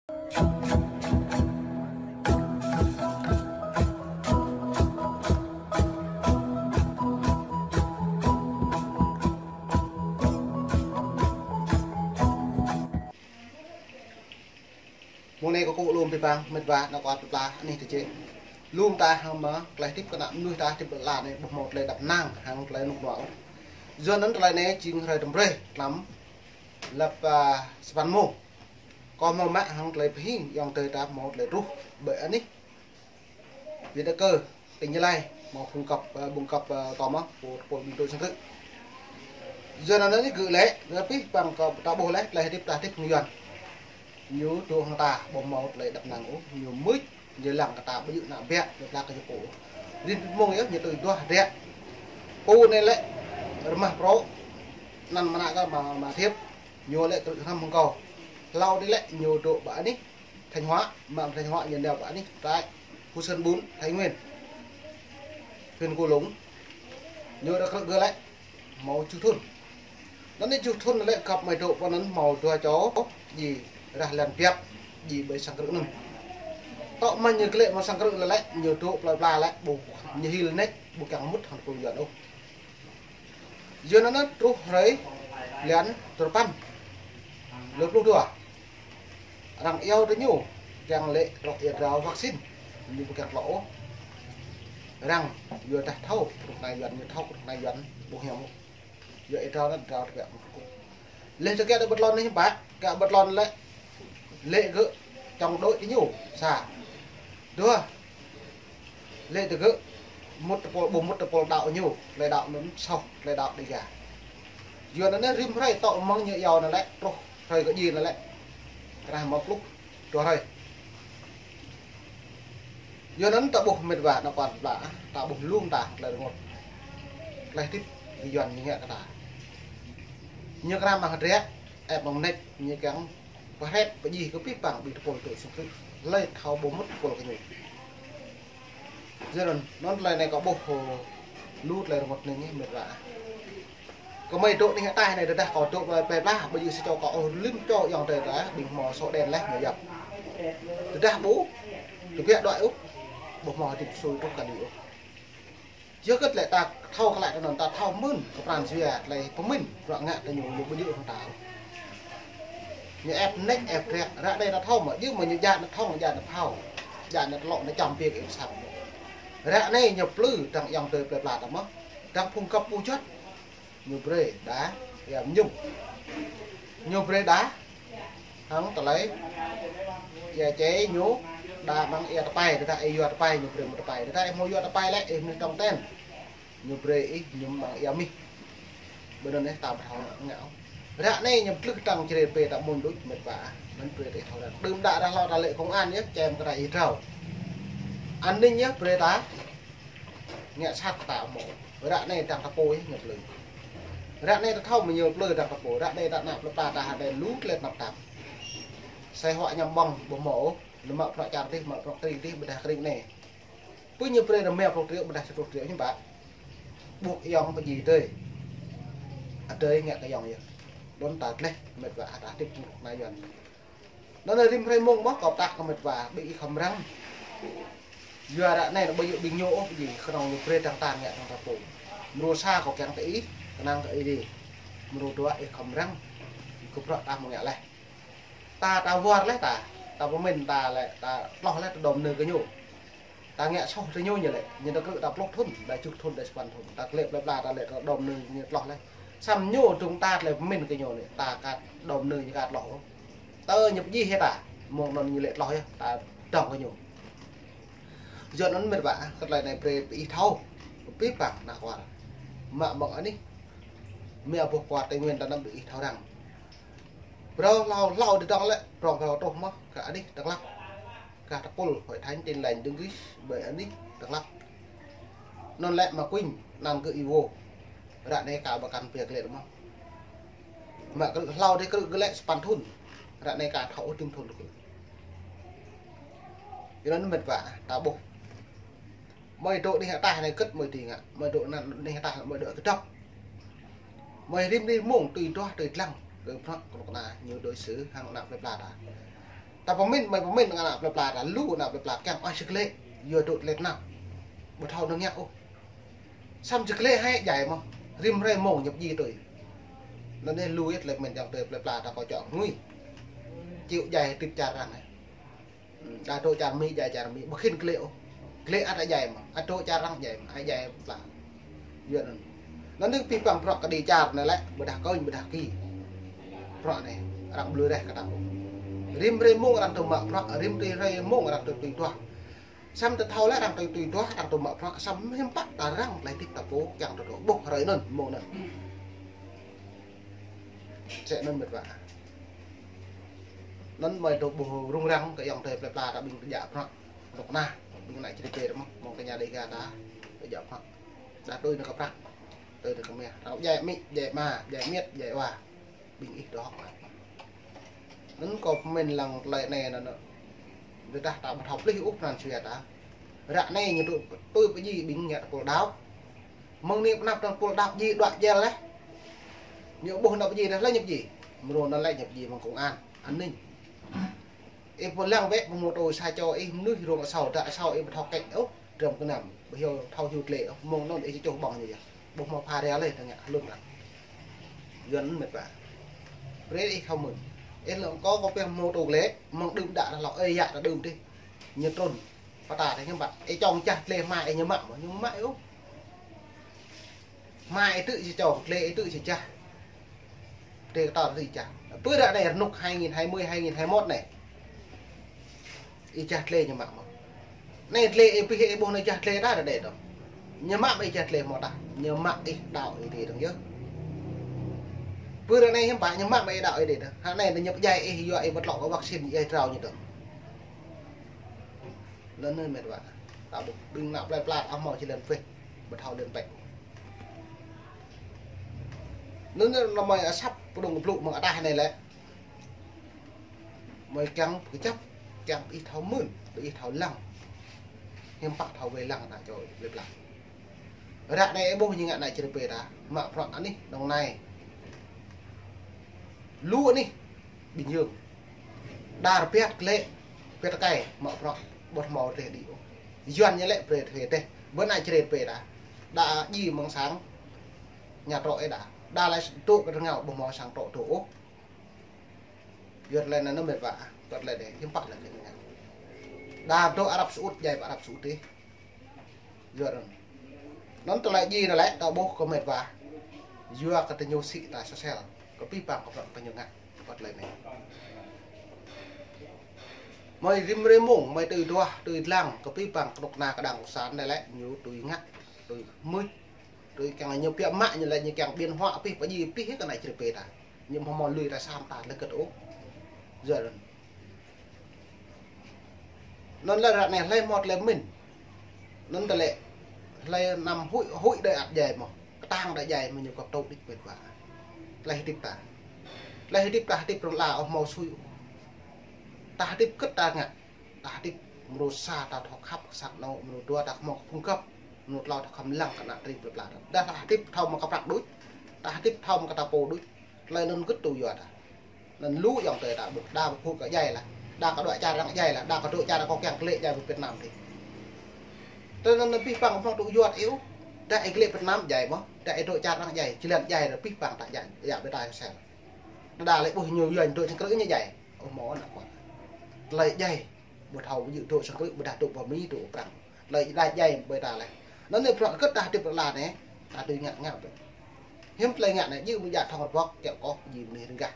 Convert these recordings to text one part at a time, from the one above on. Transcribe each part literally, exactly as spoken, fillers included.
Mông anai kâo kơkuh lŏm abih bang mĕt wa nao kơ pla anih tơjĕ. Lŏm ta hăng mơ̆ tơlơi hơdip kơ ană mơnuih ta hơdip ƀơi lŏn anai ƀu hmâo tơlơi đăp năng hăng tơlơi rơnŭk rơnua. Yua anŭn tơlơi anai jing hrơi tơm brơi tlam lăp, a, sapăn mông. Kâo hmâo mă hăng tơlơi pơhing ayŏng adơi ta hmâo tơlơi truh ƀơi anih Việt Đức Cơ, tỉnh Gia Lai, hmâo phung găp, a, phung găp, a, kâo mơ̆, pô, pô ƀing tui sang krư̆. Yua anŭn anai gơ̆ lĕ, gơ̆ pih păng kơ ta ƀuh lĕ, tơlơi hơdip ta hơdip hăng Yuan. Ñu dŏ hăng ta, ƀu hmâo tơlơi đăp năng ôh, ñu mưč, ñu lăng kơ ta ƀu djơ̆ ană ƀiă, ñu plak kơ ñu pô. Rin mông yơh, ñu tui duah rĕ. Pô anai lĕ, rơmah prŏ, anăn mơnă kơ mă, mă thiêp, ñu lĕ krư̆ hrăm hăng kâo. Hlâo dih lĕ, ñu dŏ ƀơi anih, Thanh Hóa, mă Thanh Hóa ñu nao ƀơi anih, trại Phú Sơn bốn, Thái Nguyên, huyện Cô Lũng. Ñu ră krư̆ gơ̆ lĕ, hmâo tơjuh thŭn. Anŭn anai tơjuh thŭn lĕ găp mơi dŏ pơ anŭn hmâo dua čô, djai rah lăn biăp, djai ƀơi sang krư̆ anŭn. Tŏ mơ̆ ñu glĕ mơ̆ sang krư̆ lĕ lĕ, ñu dŏ plơi pla lĕ, ƀu ñu hil nĕč, ƀu kiăng mŭt hăng tơpul Yuan ôh. Yua anŭn truh hrơi blan duapăn, lơ pluh dua. Arăng iâu tơ ñu, kiăng lĕ rŏk ia drao vaccine, ñu ƀu kiăng klŏ ôh. Arăng yua dah thâo, kơnuk kơna Yuan ñu thâo, kơnuk kơna Yuan ƀu hiam ôh. Yua ia drao anŭn drao tơbiă mơ̆ng kơkuh. Leh tơ gơ̆ đa ƀơi tơlŏn anai hiư̆m pă, gơ̆ ƀơi tơlŏn lĕ, lĕ gơ̆ chống đối tơ ñu, sa. Dua, lĕ tơ gơ̆ mŭt tơpul, ƀu mŭt tơpul đaŏ ñu, tơlơi đaŏ anŭn soh, tơlơi đaŏ Đêga. Yua anŭn anai rĭm hrơi tŏ mơ̆ng ñu iâu anŭn lĕ, truh hrơi kơ djai anŭn lĕ, krah hmâo pluh dua hrơi. Yua anŭn ta ƀuh mĕt wa nao kơ pla, ta ƀuh lŏm ta tơlơi rơngot. Tơlơi hơdip kơ Yuan ñu ngă kơ ta. Ñu krah mă hơdră, ĕp mơ̆ng nĕč, ñu kiăng pơhrĕp pơjing kơ pih păng ƀing tơpul tui sang krư̆. Hlơi thâo ƀu mŭt tơpul kơ ñu. Yua anŭn, anŭn tơlơi anai kâo ƀuh, ơ, lu tơlơi rơngot anai mĕt wa. Kơ mơi dŏ anih ataih anai tơdah kâo dŏ plơi pla, ƀu djơ̆ sa čô kâo ôh, rĭm čô ayŏng adơi ta, ƀing hmâo sổ đen leh ñu yap. Tơdah ƀu, tơbiă đuaĭ ôh, ƀu hmâo hơdip sui truh kơ anai ôh. Yua kơ tơlơi ta thâo kơ lĕ tơ anŭn ta thâo mơ̆n kơ pran jua tơlơi pơmĭn, ră ngă tơ ñu, ñu ƀu djơ̆ hăng ta. Ñu ĕp nĕč, ĕp rĕ, ră anai ta thâo mơ̆, djơ̆ mơ̆ ñu djă ană thŏng, djă ană phao, djă ană tlŏ, ană čăm biă kơ ih pơsăm. Ră anai ñu plư dăng ayŏng adơi plơi pla ta mơ̆, dăng phung găp ƀu juăt. Ñu brơi đa ia mơñum. Ñu brơi đa hăng tơlơi ia čê ñu đa mơ̆ng ia tơpai, tơdah ih yua tơpai ñu brơi mơ̆ tơpai, tơdah ih hmâo yua tơpai lĕ ih mơnuih tŏng ten. Ñu brơi ih mơñum mơ̆ng ia mih. Ƀơi anŭn anai ta ƀu thâo ngă ôh. Ră anai ñu plư dăng čơrê pê ta mơ̆n đôč mĕt wa. Anŭn brơi ta thâo răng. Đưm đă ră hlâo ta lĕ công an yơh, čem kơ ta ia drao. An ninh yơh brơi ta ngă sat kơ ta ƀu hmâo. Ră anai dăng ta pô yơh ñu plư. Ră anai ta thâo mơ̆ ñu plư dăng ta pô. Ră anai ta ană plơi pla ta hơdai lu tơlơi tơnap tap. Sai huă ñăm ƀơ̆ng ƀu hmâo ôh. Lơ̆m mă prăk čar dih, mă prăk tring dih, ƀôdah kring anai. Pơ ñu brơi rơma pluh triệu, ƀôdah sa pluh triệu hiư̆m pă. Ƀuh ayŏng pơjing adơi. Adơi ngă kơ ayŏng yơh. Đôn ta gleh mĕt wa ta hơdip kơnuk kơna Yuan. Anŭn anai rĭm hrơi mông mơ̆ kâo pơtă kơ mĕt wa, ƀing ih khŏm răng. Yua ră anai ƀu djơ̆ ƀing ñu ôh, ƀing ih kơnơ̆ng ñu brơi dăng ta ngă dăng ta pô. Mrô sa kâo kiăng tơ ih, kơnang kơ ih dih. Mrô dua ih khŏm răng. Kơ bruă ta hmâo ngă leh. Ta, ta wơr leh ta, ta pơmĭn ta lĕ, ta tloh leh ta đom nư kơ ñu. Ta ngă soh tơ ñu ñu lĕ, ñu ta krư̆ ta pluh thŭn, đa tơjuh thŭn, đa sapăn thŭn. Ta glĕ plơi pla ta lĕ ta đom nư ñu tloh leh. Samơ̆ ñu dơ̆ng ta tơlơi pơmĭn kơ ñu anai, ta ka đom nư ñu ka tloh ôh. Tơ ñu pơjing hĭ ta, mơ̆ng anŭn ñu lĕ tloh yơh, ta dŏng kơ ñu. Yua anŭn mĕt wa, kơ tơlơi anai brơi ƀing ih thâo, pih păng ană kual. Mă mơ̆ng anih, mơ̆ ƀuh kual Tây Nguyên ta anăm ƀing ih thâo răng. Phrâo hlâo hlâo dih dŏng lĕ, prŏng phrâo truh mơ̆, kơ anih Dak Lak. Kơ tơpul Hội Thánh Tin Lành Đấng Christ ƀơi anih Dak Lak. Anŭn lĕ mă kuing, anăn gơ̆ Iwo. Ră anai ka ƀu kăn pia glĕ mơ̆. Mă krư̆ hlâo dih krư̆ gơ̆ lĕ sapăn thŭn. Ră anai ka thâo ôh tơm thŭn gơ̆. Yua anŭn mĕt wa, ta ƀuh. Mơi dŏ anih ataih anai gĭt mơi ding ngă, mơi dŏ anăn anih ataih mơi dŏ kơdŏp. Mơi rĭm rĭm mông tui duah tui dlăng, tui prăk kơnuk kơna ñu đối xử hăng ană plơi pla ta. Ta pơmĭn, mơi pơmĭn ană plơi pla ta, lu ană plơi pla kiăng ôh či glĕ, yua dŏ tơlĕt nao. Ƀu thâo nao ngă ôh. Samơ̆ či glĕ hai djai mơ̆n, rĭm hrơi mông ñu pơjing tui. Anŭn anai lu yơh tơlơi pơmĭn ayŏng adơi plơi pla ta kâo čŏk ngui. Či djai tĭp čar arăng anai. Đa dŏ čar Mi, djai čar Mi, ƀu khĭn glĕ ôh. Glĕ ăt djai mơ̆n, ăt dŏ čar arăng djai mơ̆n, ăt djai pla. Yua anŭn. Anŭn anai pih păng bruă kơđi čar anai lĕ, ƀôdah kơñ, ƀôdah ki. Bruă anai, arăng ƀu lui reh kơ ta ôh. Rĭm hrơi mông arăng tui mă bruă, rĭm tui hrơi mông arăng tui tui duah. Samơ̆ ta thâo lĕ arăng tui tui duah, arăng tui mă bruă, samơ̆ hiư̆m pă ta răng tơlơi hơdip ta pô, kiăng ta dŏ ƀuh hrơi anŭn, mông anŭn. Sĕ anŭn mĕt wa. Anŭn mơi dŏ ƀuh rŭng răng kơ ayŏng adơi plơi pla ta ƀing ta djă bruă. Dŏ kơna, ƀing ană Čư̆ Rơpê ta mơ̆n, mơ̆ng tơña Đêga ta, ta djă bruă. Đa tui nao kơ prăk, tui nao kơ mah. Rao djai amĭ, djai ama, djai amiêt, djai wa. Ƀing ih dŏ hŏk. Anŭn kâo pơmĭn lăng tơlơi anai anŭn. Tơdah ta ƀu thâo plih ôh pran jua ta. Ră anai ñu tui, tui pơjing ƀing ngă tơpul đaŏ. Mơ̆ng anai pơnăp tơpul đaŏ jing đuaĭ jel laih. Ñu ƀuh anŭn pơjing dah laih ñu pơjing. Mrô anŭn laih ñu pơjing mơ̆ng công an, an ninh. Ih pơlăng bĕ pơmô tô sa čô ih mơnuih rông asâo, dă asâo ih ƀu thâo kĕ ôh, drăm kơnăm, ƀu hyu thâo hyu glĕ ôh, mơ̆ng anŭn ih či čuh ƀơ̆ng ñu yơh. Ƀu hmâo pha rai laih tơngia hlŭn răng. Yuan mĕt wa. Brơi ih thâo mơ̆n. Ih lăng kâo kâo pĕ pơmô tô glĕ, mơ̆ng đưm đă ră lŏ ơi yă ta đưm dih. Ñu trŭn. Pơtă dih hiư̆m pă. Ih čŏng čah glĕ hmua ih ñu mă mơ̆n, ñu mă ôh. Hmua ih tŭ či čŏng, glĕ ih tŭ či čah. Dêh kơ tơl ih čah. Pơ ră anai rơnŭk hai nghìn hai mươi, hai nghìn hai mươi mốt anai. Ih čah glĕ ñu mă mơ̆n. Anai glĕ ih pih ih ƀuh anai čah glĕ ta ră anai dơ̆ng. Ñu mă mă ih čah glĕ hmâo tah. Ñu mă ih đaŏ ih dih dơ̆ng yơh. Pơ ră anai hiư̆m pă ñu mă mă ih đaŏ ih dih dơ̆ng. Hă anai ñu pơdjai ih yua ih ƀu tlŏ kơ vaccine ih trao ñu dơ̆ng. Anŭn anai mĕt wa. Ta ƀuh ƀing ană plơi pla ăh hmâo či lĕn pĕ. Ƀu thâo lĕn pĕ. Anŭn anai mơi asăp pơdŏng kơ blŭ mơ̆ng ataih anai lĕ. Mơi kiăng pơkơjăp, kiăng ih thâo mơ̆n, ih thâo lăng. Hiư̆m pă thâo wai lăng ta čô plơi pla. Ră anai ih ƀuh ñu ngă ană Čư̆ Rơpê ta, mă bruă anih Đồng Nai. Lu anih Bình Dương. Đa rơpiăt glĕ, rơpiăt tơkai, mă bruă, ƀu hmâo rơdêh đĭ ôh. Yuan ñu lĕ brơi rơdêh, ƀơi ană Čư̆ Rơpê ta. Đa djai mơ̆ng sang, ñu trŏ ih đa. Đa lĕ dŏ kơ rơngiao ƀu hmâo sang trŏ dŏ ôh. Yua tơlơi anŭn mĕt wa, tơlơi anai, hiư̆m pă lĕ ñu ngă. Đa dŏ Arab Saudi, djai pơ Arab Saudi. Yua anŭn. Anŭn tơlơi djai anŭn lĕ, ta ƀuh kơ mĕt wa. Yua kơ tơñu sĭ ta sosel. Kơ pih păng kơ prăk tơñu ngă. Pơ tơlơi anai. Mơi rĭm hrơi mông, mơi tui duah, tui lăng, kơ pih păng kơnuk kơna kơđang kơsan anai lĕ, ñu tui ngă, tui mưč. Tui kiăng ñu pioh mă ñu lĕ ñu kiăng biên họa pih pơjing pih kơ ană Čư̆ Rơpê ta. Ñu ƀu hmâo lui ta sam ta lĕ kơt ôh. Yua anŭn. Anŭn lĕ ră anai hlơi hmâo tơlơi mĭn. Anŭn tơlơi hlơi năm huĭ, huĭ đơi ăt djai mơ̆n. Kơtang đơi djai mơ̆n ñu kơ tŭ đĭ mĕt wa. Tơlơi hơdip ta. Tơlơi hơdip ta hơdip rŏng la ôh hmâo sui ôh. Ta hơdip kơt ta ngă. Ta hơdip mrô sa ta thâo khăp kơ sang anŏ, mrô dua ta hmâo kơ phung găp, mrô tlâo ta khŏm lăng kơ ană tring plơi pla. Đa ta hơdip thâo mă kơ prăk đôč, ta hơdip thâo mă kơ ta pô đôč, tơlơi anŭn gĭt tŭ yua ta. Anŭn lu ayŏng adơi ta ƀuh, đa pơpŭ kơ djai lah, đa kơ dŏ čar arăng djai lah, đa kơ dŏ čar kâo kiăng glĕ djai pơ Việt Nam dih. Tơlơi anŭn pih păng hmâo tŭ yua ta ôh, đa ih glĕ Việt Nam djai mơ̆n, đa ih dŏ čar arăng djai, či lĕn djai ră pih păng ta djai, djai ƀơi ta sel. Đa lĕ ƀuh ñu yuan dŏ sang krư̆ ñu djai. Ôh hmâo ană kuat. Tơlơi djai. Ƀu thâo ƀu djơ̆ dŏ sang krư̆, ƀôdah dŏ pơ Mi, dŏ Prăng. Tơlơi djai djai ƀơi ta lĕ. Anŭn anai bruă kơt ta hơdip ră la anai. Ta tui ngă ngă bĕ. Hiư̆m tơlơi ngă anai, djơ̆ mơ̆ng djă thŏng rơbŏk, kiaŏ koh, djơ̆ mơnuih rơnggah.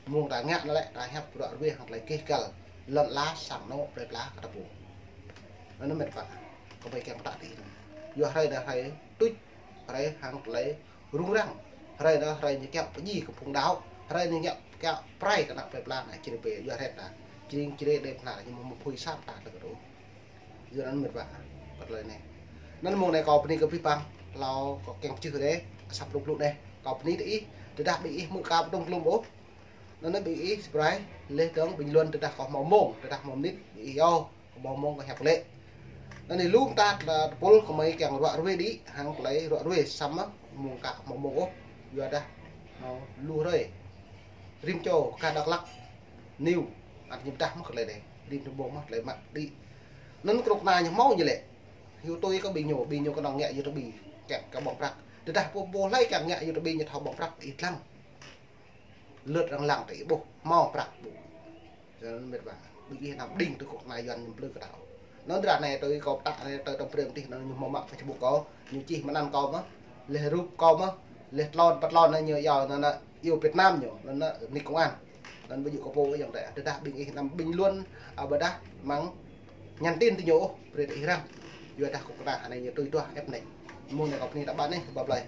Mơ̆ng ta ngă anŭn lĕ, ta hiăp bruă ruai hăng tơlơi keh găl. Lŏn ala sang anŏ plơi pla kơ ta pô. Anŭn mĕt wa. Kơ ƀai kiăng pơtă tih. Yua hrơi anai hrơi tuč, hrơi hăng tơlơi rŭng răng. Hrơi anŭn hrơi ñu kiaŏ pơjing kơ phung đaŏ. Hrơi ñu kiaŏ, kiaŏ pơrai kơ ană plơi pla ană Čư̆ Rơpê, yua hrĕt ta. Jring jre đe pơhla ñu mơ̆ mơ̆ phui sat ta tơ kơ tŭ. Yua anŭn mĕt wa. Pơ tơlơi anai. Anŭn mơ̆ng anai kâo bơni kơ pih păng. Hlâo kâo kiăng pơčeh dêh. Asăp rŭk rŭk dêh. Kâo bơni tơ ih. Tơdah ƀing ih hmư̆ kâo ƀu tŭm klŭm ôh. Anŭn ƀing ih sơprai. Leh dơ̆ng bình luận tơdah kâo hmâo mông. Tơdah hmâo mơnit. Ƀing ih yơh. Kơ hmâo mông kơ hiăp lĕ. Anŭn anai lu mơta tơlơi tơpul kơ mơi kiăng ruă ruê đĭ, hăng tơlơi ruă ruê samơ̆ mông kâo hmâo mông ôh. Yua dah, ơ, lu hrơi. Rĭm čô kơ Dak Lak, New, Ñu pơdah mơ̆ kơ tơlơi anai. Rim tơbông mơ̆ tơlơi mă đĭ. Anŭn kơnuk kơna ñu hmâo ñu lĕ. Hiu tui kơ ƀing ñu, ƀing ñu kơnơ̆ng ngă YouTube, kiăng kơ ƀơ̆ng prăk. Tơdah pô, pô hlơi kiăng ngă YouTube ñu thâo ƀơ̆ng prăk ih lăng. Lơ̆t arăng lăng tơ ih ƀuh, hmâo prăk ƀuh. Yua anŭn mĕt wa, ƀing ih anăm đing tui kơnuk kơna Yuan ñu plư kơ ta ôh. Anŭn ră anai tui kâo pơtă anai tui tơm brơi tih anŭn ñu hmâo mă Facebook kâo, ñu čih mơ̆ng anăn kâo mơ̆, leh rup kâo mơ̆, leh tlôn pơtlôn anai ñu yua anŭn anŭn iâu Việt Nam ñu, anŭn anŭn nik công an. Anŭn ƀu djơ̆ kơ pô yang tơ. Tơdah ƀing ih anăm bình luận, a, ƀôdah mơ̆ng nhắn tin tơ ñu ôh, brơi tơ ih răng. Yua dah kơnuk kơna anai ñu tui duah ĕp anai. Mơ̆ng anai kâo bơni ta ƀăn anai, bye bye.